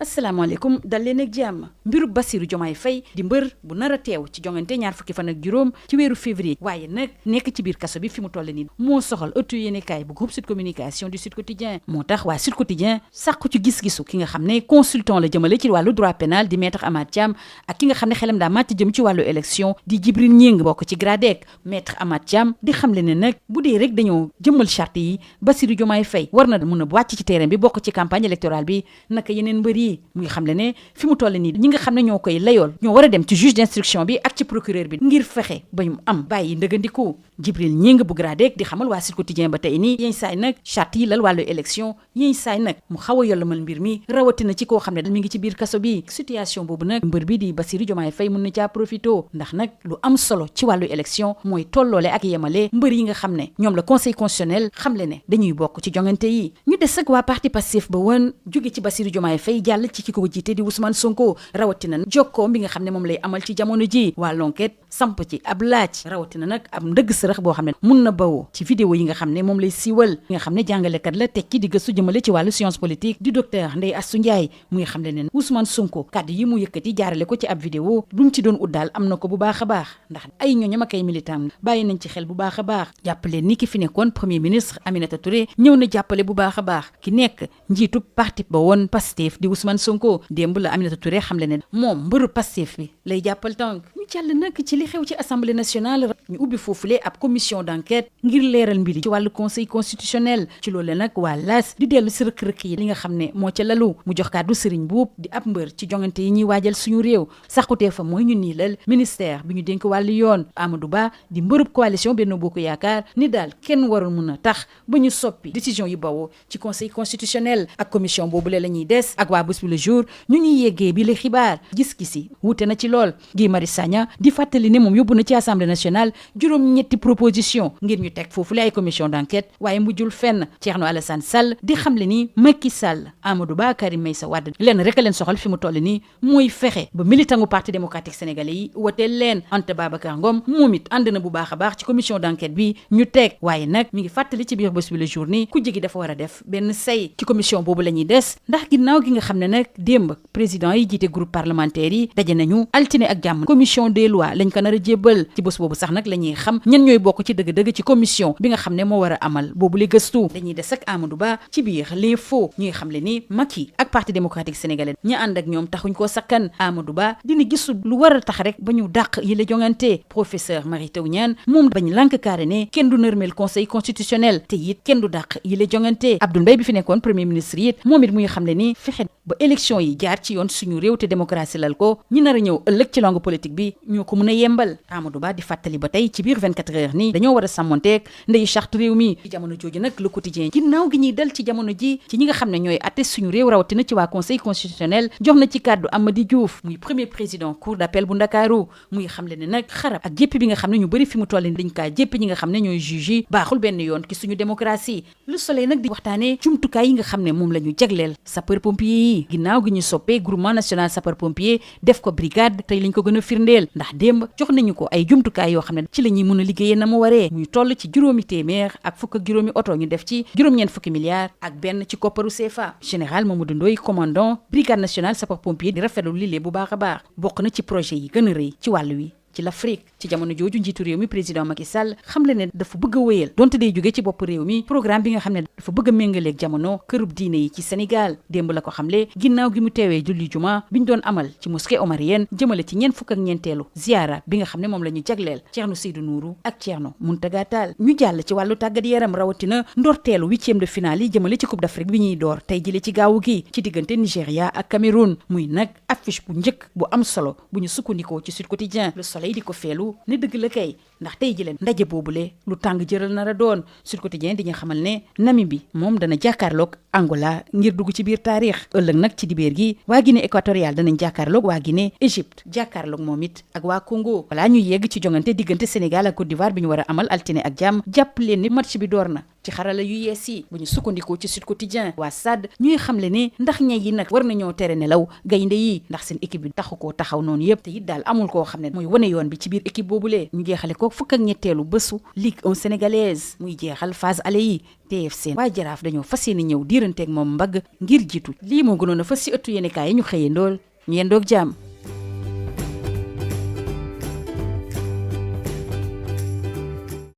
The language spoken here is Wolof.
asalaamaaleykum dal leen ak jàmm mbiru Bassirou Diomaye Faye di mbër bu nar a teew ci jongante ñaar fukki fan ak juróom ci weeru février waaye nag nekk ci biir kaso bi fi mu toll nii moo soxal ëttu yéenekaay bu groupe Sud Communication du Sud Quotidien moo tax waa Sud Quotidien sàkku ci gis-gisu ki nga xam ne consultant la jëmale ci wàllu droit pénal di maître Amath Thiam ak ki nga xam ne xelam daa màcc jëm ci wàllu élection di Djibril Gningue bokk ci GRADEC maître Amath Thiam di xamle ne nag bu dee rek dañoo jëmmal charte yi Bassirou Diomaye Faye war na mën a wàcc ci terrain bi bokk ci campagne électorale bi naka yeneen mbër yi muy xam le ne fi mu toll nii ñi nga xam ne ñoo koy layool ñoo war a dem ci juge d'instruction bi ak ci procureur bi ngir fexe ba ñu am bàyyi ndëgandiku Djibril Gningue bu GRADEC di xamal waa Sud Quotidien ba tey nii yéen saay nag charte yi lal wàllu élection yéen saay nag mu xaw a yolomal mbir mi rawatina ci koo xam ne mi ngi ci biir kaso bi situation boobu nag mbër bi di Bassirou Diomaye Faye mun na caa profito ndax nag lu am solo ci wàllu élection mooy tolloole ak yemale mbër yi nga xam ne ñoom la conseil constitutionnel xamle ne dañuy bokk ci jongante yi ñu des ak waa parti Pastef ba woon jóge ci Bassirou Diomaye Faye jàll ci ki ko jiite di Ousmane Sonko rawatina jokkoo bi nga xam ne moom lay amal ci jamono ji waa l'enquête samp ci ab laaj rawatina nag ab ndëgg sërëx boo xam ne mun na bawoo ci vidéo yi nga xam ne moom lay siiwal yi nga xam ne jàngalekat la tekki di gëstu jëmale ci wàllu science politique di docteur Ndeye Astou Ndiaye muy xam le ne Ousmane Sonko kàddu yi mu yëkkati jaarale ko ci ab vidéo lu mu ci doon ut daal am na ko bu baax a baax ndax ay ñooñam ak ay militant bàyyi nañ ci xel bu baax a baax jàppale ni ki fi nekkoon premier ministre Aminata Touré ñëw na jàppale bu baax a baax ki nekk njiitu parti ba woon Pastef di Ousmane Sonko démb la Aminata Touré xam le ne moom mbëru Pastef bi lay jàppal tànk ñu jàll nag ci li xew ci assemblée nationale ñu ubbi foofule ab commission d'enquête ngir leeral mbiri ci wàllu conseil constitutionnel ci loolu nag waa laas di dellu si rëkk-rëkk yi li nga xam ne moo ca lalu mu jox kàddu Serigne Mboup di ab mbër ci jongante yi ñuy waajal suñu réew saxutee fa mooy ñu niilal ministère bi ñu dénk wàllu yoon Amadou Ba di mbërub coalition Benno Bokk Yaakaar ni daal kenn warul mun a tax ba ñu soppi décision yi bawoo ci conseil constitutionnel ak commission boobule la ñuy des ak waa Bës Bi Le Jour ñu ñuy yeggee bi la xibaar gis-gisi wute na ci lool Guy Marius Sagna di fàttali ne moom yóbbu na ci assemblée nationale juróom-ñetti proposition ngir ñu teg foofu la ay commission d'enquête waaye mujjul fenn Thierno Alassane Sall di xamle ni Macky Sall Amadou Ba Karim Meïssa Wade leen rek a leen soxal fi mu toll nii mooy fexe ba militangu parti démocratique sénégalais yi woteel leen Anta Babacar Ngom moom it ànd na bu baax a baax ci commission d'enquête bi ñu teg waaye nag mi ngi fàttali ci biir Bës Bi Le Jour ni ku jigi dafa war a def benn say ci commission boobu la ñuy des ndax ginnaaw gi nga xam ne nag démb président yi jiite groupe parlementaire yi daje nañu altine ak jàmm commission des lois lañ ko nar a jébbal ci bés boobu sax nag la ñuy xam ñan ñooy bokk ci dëgg-dëgg ci commission bi nga xam ne moo war a amal boobu li gëstu dañuy des ak Amadou Ba ci biir les faux ñuy xam le ni Macky ak parti démocratique sénégalais ñi ànd ak ñoom taxuñ koo sakkan Amadou Ba dina gisu lu war a tax rek ba ñu dàq yi la jongante professeur Mary Teuw Niane moom bañ lànk carré ne kenn du nërmeel conseil constitutionnel te it kenn du dàq yi la jongante Abdoul Mbaye bi fi nekkoon premier ministre it moom it muy xam le ni fexe ba élection yi jaar ci yoon suñu réew te démocratie lal ko ñi nar a ñëw ëllëg ci langue politique bi ñoo ko mën a yembal Amadou Ba di fàttali ba tey ci biir 24 heures ni dañoo war a sàmmonteeg ndeyu charte réew mi ci jamono jooju nag le quotidien ginnaaw gi ñuy dal ci jamono ji ci ñi nga xam ne ñooy atte suñu réew rawatina ci waa conseil constitutionnel jox na ci kàddu Amady Diouf muy premier président cour d'appel bu Ndakaaru muy xamle ne nag xarab ak jéppi bi nga xam ne ñu bëri fi mu toll ni dañ kaa jéppi ñi nga xam ne ñooy juge yi baaxul benn yoon ki suñu démocratie Le Soleil nag di waxtaane jumtukaay yi nga xam ne moom la ñu jagleel sapeur pompier yi ginnaaw gi ñu soppee groupement national sapeur pompier def ko brigade tey lañ ko gën a firndeel ndax démb jox nañu ko ay jumtukaay yoo xam ne ci la ñuy mën a liggéeyee na mu waree muy toll ci juróomi téeméer ak fukk ak juróomi oto ñu def ci juróom-ñeent fukki milliards ak benn ci kopparu CFA général Mamadou Ndoye commandant brigade nationale sapeur pompier di rafetlu lile bu baax a baax bokk na ci projet yi gën a rëy ci wàllu wi ci l'Afrique ci jamono jooju njiitu réew mi président Macky Sall xam le ne dafa bëgg a wéyal donte day jóge ci bopp réew mi programme bi nga xam ne dafa bëgg a méngaleeg jamono kërub diine yi ci Sénégal démb la ko xamle ginnaaw gi mu teewee julli juma biñ doon amal ci mosquée omarienne jëmale ci ñeent fukk ak ñeenteelu ziara bi nga xam ne moom la ñu jagleel Thierno Seydou Nourou ak Thierno Mountaga Tall ñu jàll ci wàllu tàggat yaram rawatina ndorteelu 8e de finale yi jëmale ci coupe d'Afrique bi ñuy door tey jële ci gaawu gi ci diggante Nigéria ak Cameroun muy nag affiche bu njëkk bu am solo bu ñu sukkandikoo ci Sud Quotidien Le Soleil di ko feelu ne dëgg la kay ndax tey ji leen ndaje boobule lu tàng jëral nar a doon Sud Quotidien di nga xamal ne Namibie moom dana jàkkaarloog Angola ngir dugg ci biir taarix ëllëg nag ci dibeer gi waa Guinée équatoriale danañ jàkkaarloog waa Guinée Égypte jàkkaarloog moom it ak waa Congo balaa ñuy yegg ci jongante diggante Sénégal ak Côte d'Ivoire bi ñu war a amal altine ak jàmm jàpp leen ni match bi door na ci xarala yu yees yi bu ñu sukkandikoo ci Sud Quotidien waa SAD ñuy xamle ne ndax ñay yi nag war nañoo tere nelaw gaynde yi ndax seen équipe bi taxu koo taxaw noonu yëpp te it daal amul koo xam ne mooy wane yoon bi ci biir équipe boobulee ñu jeexale ko ko fukk ak ñetteelu bésu Ligue 1 sénégalaise muy jeexal phase aller yi TFC waaye Jaraaf dañoo fas yéene ñëw diiranteeg moom mbagg ngir jiitu lii moo gënoon a fas si ëttu yéenekaay yi ñu xëyee ndool ñu yendoog jàmm